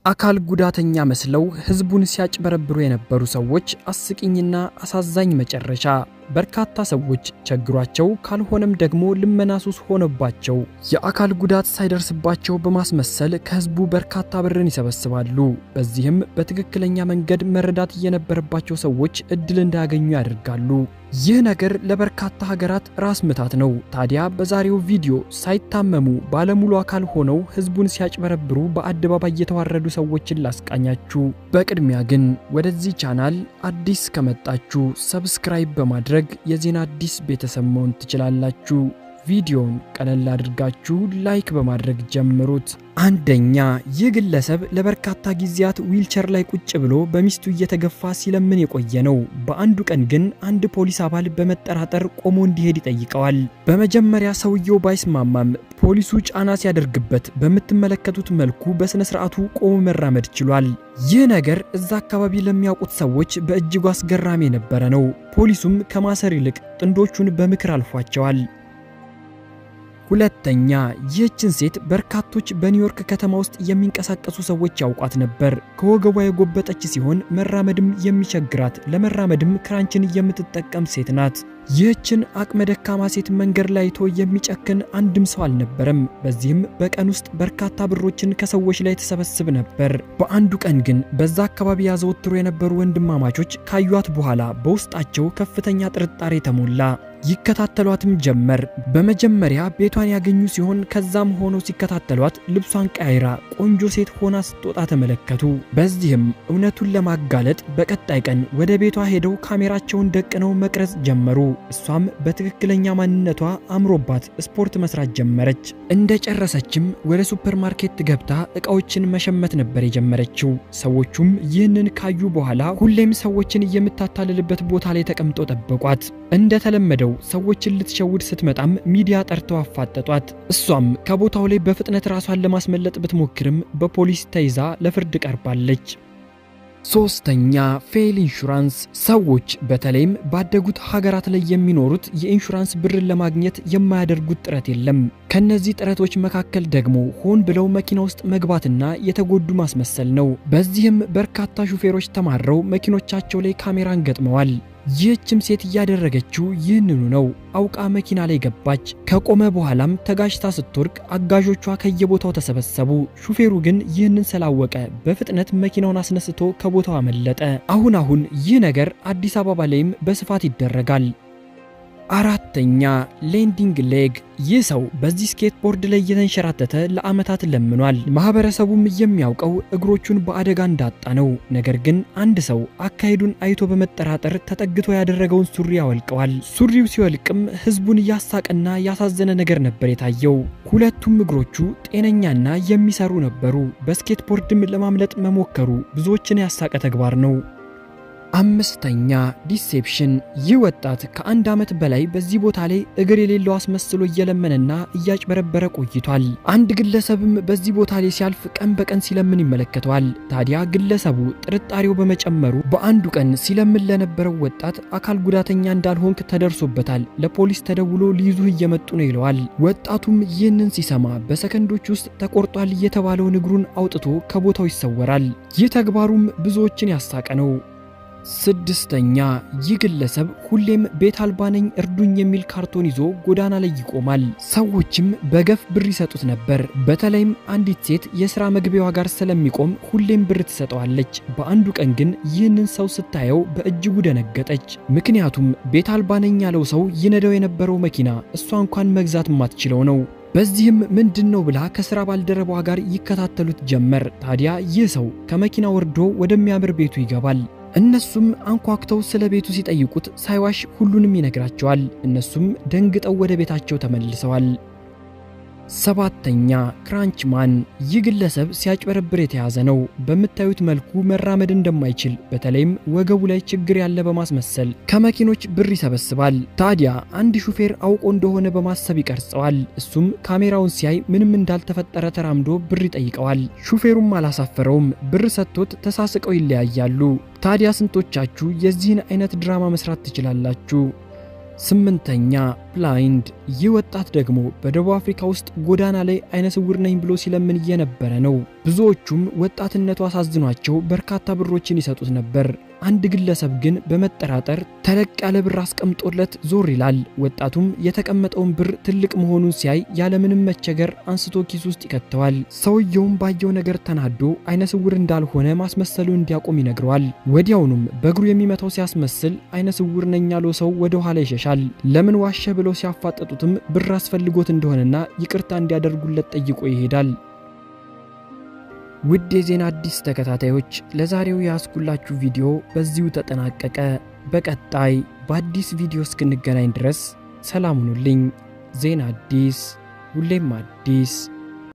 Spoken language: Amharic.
አካል ጉዳተኛ መስለው ህዝቡን ሲያጭበረብሩ የነበሩ ሰዎች አስቂኝና አሳዛኝ መጨረሻ። በርካታ ሰዎች ቸግሯቸው ካልሆነም ደግሞ ልመና ሱስ ሆነባቸው የአካል ጉዳት ሳይደርስባቸው በማስመሰል ከህዝቡ በርካታ ብርን ይሰበስባሉ። በዚህም በትክክለኛ መንገድ መረዳት የነበረባቸው ሰዎች እድል እንዳያገኙ ያደርጋሉ። ይህ ነገር ለበርካታ ሀገራት ራስ ምታት ነው። ታዲያ በዛሬው ቪዲዮ ሳይታመሙ ባለሙሉ አካል ሆነው ህዝቡን ሲያጭበረብሩ በአደባባይ የተዋረዱ ሰዎችን ላስቃኛችሁ። በቅድሚያ ግን ወደዚህ ቻናል አዲስ ከመጣችሁ subscribe በማድረግ የዜና አዲስ ቤተሰብ መሆን ትችላላችሁ። ቪዲዮውን ቀለል አድርጋችሁ like በማድረግ ጀምሩት። አንደኛ፣ ይህ ግለሰብ ለበርካታ ጊዜያት ዊልቸር ላይ ቁጭ ብሎ በሚስቱ እየተገፋ ሲለምን የቆየ ነው። በአንዱ ቀን ግን አንድ ፖሊስ አባል በመጠራጠር ቆሞ እንዲሄድ ይጠይቀዋል። በመጀመሪያ ሰውየው ባይስማማም ፖሊሱ ጫና ሲያደርግበት በምትመለከቱት መልኩ በስነ ስርዓቱ ቆሞ መራመድ ችሏል። ይህ ነገር እዛ አካባቢ ለሚያውቁት ሰዎች በእጅጉ አስገራሚ የነበረ ነው። ፖሊሱም ከማሰር ይልቅ ጥንዶቹን በምክር አልፏቸዋል። ሁለተኛ፣ ይህችን ሴት በርካቶች በኒውዮርክ ከተማ ውስጥ የሚንቀሳቀሱ ሰዎች ያውቋት ነበር። ከወገቧ የጎበጠች ሲሆን መራመድም የሚቸግራት ለመራመድም ክራንችን የምትጠቀም ሴት ናት። ይህችን አቅመ ደካማ ሴት መንገድ ላይ አይቶ የሚጨክን አንድም ሰው አልነበረም። በዚህም በቀን ውስጥ በርካታ ብሮችን ከሰዎች ላይ ተሰበስብ ነበር። በአንዱ ቀን ግን በዛ አካባቢ ያዘወትሩ የነበሩ ወንድማማቾች ካዩት በኋላ በውስጣቸው ከፍተኛ ጥርጣሬ ተሞላ። ይከታተሏትም ጀመር። በመጀመሪያ ቤቷን ያገኙ ሲሆን ከዛም ሆኖ ሲከታተሏት ልብሷን ቀያይራ ቆንጆ ሴት ሆና ስትወጣ ተመለከቱ። በዚህም እውነቱን ለማጋለጥ በቀጣይ ቀን ወደ ቤቷ ሄደው ካሜራቸውን ደቅነው መቅረጽ ጀመሩ። እሷም በትክክለኛ ማንነቷ አምሮባት ስፖርት መስራት ጀመረች። እንደጨረሰችም ወደ ሱፐርማርኬት ገብታ እቃዎችን መሸመት ነበር የጀመረችው። ሰዎቹም ይህንን ካዩ በኋላ ሁሌም ሰዎችን የምታታልልበት ቦታ ላይ ተቀምጠው ጠበቋት። እንደተለመደው ሰዎችን ልትሸውድ ስትመጣም ሚዲያ ጠርተው አፋጠጧት። እሷም ከቦታው ላይ በፍጥነት ራሷን ለማስመለጥ ብትሞክርም በፖሊስ ተይዛ ለፍርድ ቀርባለች። ሶስተኛ፣ fail insurance። ሰዎች በተለይም ባደጉት ሀገራት ላይ የሚኖሩት የኢንሹራንስ ብርን ለማግኘት የማያደርጉት ጥረት የለም። ከነዚህ ጥረቶች መካከል ደግሞ ሆን ብለው መኪና ውስጥ መግባትና የተጎዱ ማስመሰል ነው። በዚህም በርካታ ሹፌሮች ተማረው መኪኖቻቸው ላይ ካሜራን ገጥመዋል። ይህችም ሴት እያደረገችው ይህንኑ ነው። አውቃ መኪና ላይ ገባች። ከቆመ በኋላም ተጋጅታ ስትወድቅ አጋዦቿ ከየቦታው ተሰበሰቡ። ሹፌሩ ግን ይህንን ስላወቀ በፍጥነት መኪናውን አስነስቶ ከቦታው አመለጠ። አሁን አሁን ይህ ነገር አዲስ አበባ ላይም በስፋት ይደረጋል። አራተኛ፣ lending leg። ይህ ሰው በዚህ skateboard ላይ እየተንሸራተተ ለዓመታት ለምኗል። ማህበረሰቡም የሚያውቀው እግሮቹን በአደጋ እንዳጣ ነው። ነገር ግን አንድ ሰው አካሄዱን አይቶ በመጠራጠር ተጠግቶ ያደረገውን ሱሪ ያወልቀዋል። ሱሪው ሲወልቅም ህዝቡን እያሳቀና ያሳዘነ ነገር ነበር የታየው። ሁለቱም እግሮቹ ጤነኛና የሚሰሩ ነበሩ። በ skateboard ም ለማምለጥ መሞከሩ ብዙዎችን ያሳቀ ተግባር ነው። አምስተኛ፣ deception። ይህ ወጣት ከአንድ ዓመት በላይ በዚህ ቦታ ላይ እግር የሌለው አስመስሎ እየለመነና እያጭበረበረ ቆይቷል። አንድ ግለሰብም በዚህ ቦታ ላይ ሲያልፍ ቀን በቀን ሲለምን ይመለከተዋል። ታዲያ ግለሰቡ ጥርጣሬው በመጨመሩ በአንዱ ቀን ሲለምን ለነበረው ወጣት አካል ጉዳተኛ እንዳልሆንክ ተደርሶበታል፣ ለፖሊስ ተደውሎ ሊይዙህ እየመጡ ነው ይለዋል። ወጣቱም ይህንን ሲሰማ በሰከንዶች ውስጥ ተቆርጧል የተባለውን እግሩን አውጥቶ ከቦታው ይሰወራል። ይህ ተግባሩም ብዙዎችን ያሳቀ ነው። ስድስተኛ፣ ይህ ግለሰብ ሁሌም ቤት አልባ ነኝ እርዱኝ የሚል ካርቶን ይዞ ጎዳና ላይ ይቆማል። ሰዎችም በገፍ ብር ይሰጡት ነበር። በተለይም አንዲት ሴት የሥራ መግቢያዋ ጋር ስለሚቆም ሁሌም ብር ትሰጠዋለች። በአንዱ ቀን ግን ይህንን ሰው ስታየው በእጅጉ ደነገጠች። ምክንያቱም ቤት አልባ ነኝ ያለው ሰው ይነዳው የነበረው መኪና እሷ እንኳን መግዛት ማትችለው ነው። በዚህም ምንድን ነው ብላ ከስራ ባልደረባዋ ጋር ይከታተሉት ጀመር። ታዲያ ይህ ሰው ከመኪና ወርዶ ወደሚያምር ቤቱ ይገባል። እነሱም አንኳኩተው ስለ ቤቱ ሲጠይቁት ሳይዋሽ ሁሉንም ይነግራቸዋል። እነሱም ደንግጠው ወደ ቤታቸው ተመልሰዋል። ሰባተኛ፣ crutch man። ይህ ግለሰብ ሲያጭበረብር የተያዘ ነው። በምታዩት መልኩ መራመድ እንደማይችል በተለይም ወገቡ ላይ ችግር ያለ በማስመሰል ከመኪኖች ብር ይሰበስባል። ታዲያ አንድ ሹፌር አውቆ እንደሆነ በማሰብ ይቀርጸዋል። እሱም ካሜራውን ሲያይ ምንም እንዳልተፈጠረ ተራምዶ ብር ይጠይቀዋል። ሹፌሩም አላሳፈረውም። ብር ሰጥቶት ተሳስቀው ይለያያሉ። ታዲያ ስንቶቻችሁ የዚህን አይነት ድራማ መስራት ትችላላችሁ? ስምንተኛ blind። ይህ ወጣት ደግሞ በደቡብ አፍሪካ ውስጥ ጎዳና ላይ አይነ ስውር ነኝ ብሎ ሲለምን እየነበረ ነው። ብዙዎቹም ወጣትነቱ አሳዝኗቸው በርካታ ብሮችን ይሰጡት ነበር። አንድ ግለሰብ ግን በመጠራጠር ተለቅ ያለ ብር አስቀምጦለት ዞር ይላል። ወጣቱም የተቀመጠውን ብር ትልቅ መሆኑን ሲያይ ያለምንም መቸገር አንስቶ ኪስ ውስጥ ይከተዋል። ሰውየውም ባየው ነገር ተናዶ አይነ ስውር እንዳልሆነ ማስመሰሉን እንዲያቆም ይነግረዋል። ወዲያውኑም በእግሩ የሚመታው ሲያስመስል አይነ ስውር ነኝ ያለው ሰው ወደ ኋላ ይሸሻል። ለምን ዋሸ ብለው ሲያፋጠጡትም ብር አስፈልጎት እንደሆነና ይቅርታ እንዲያደርጉለት ጠይቆ ይሄዳል። ውድ የዜና አዲስ ተከታታዮች፣ ለዛሬው ያስኩላችሁ ቪዲዮ በዚሁ ተጠናቀቀ። በቀጣይ በአዲስ ቪዲዮ እስክንገናኝ ድረስ ሰላም ሁኑልኝ። ዜና አዲስ ሁሌም አዲስ።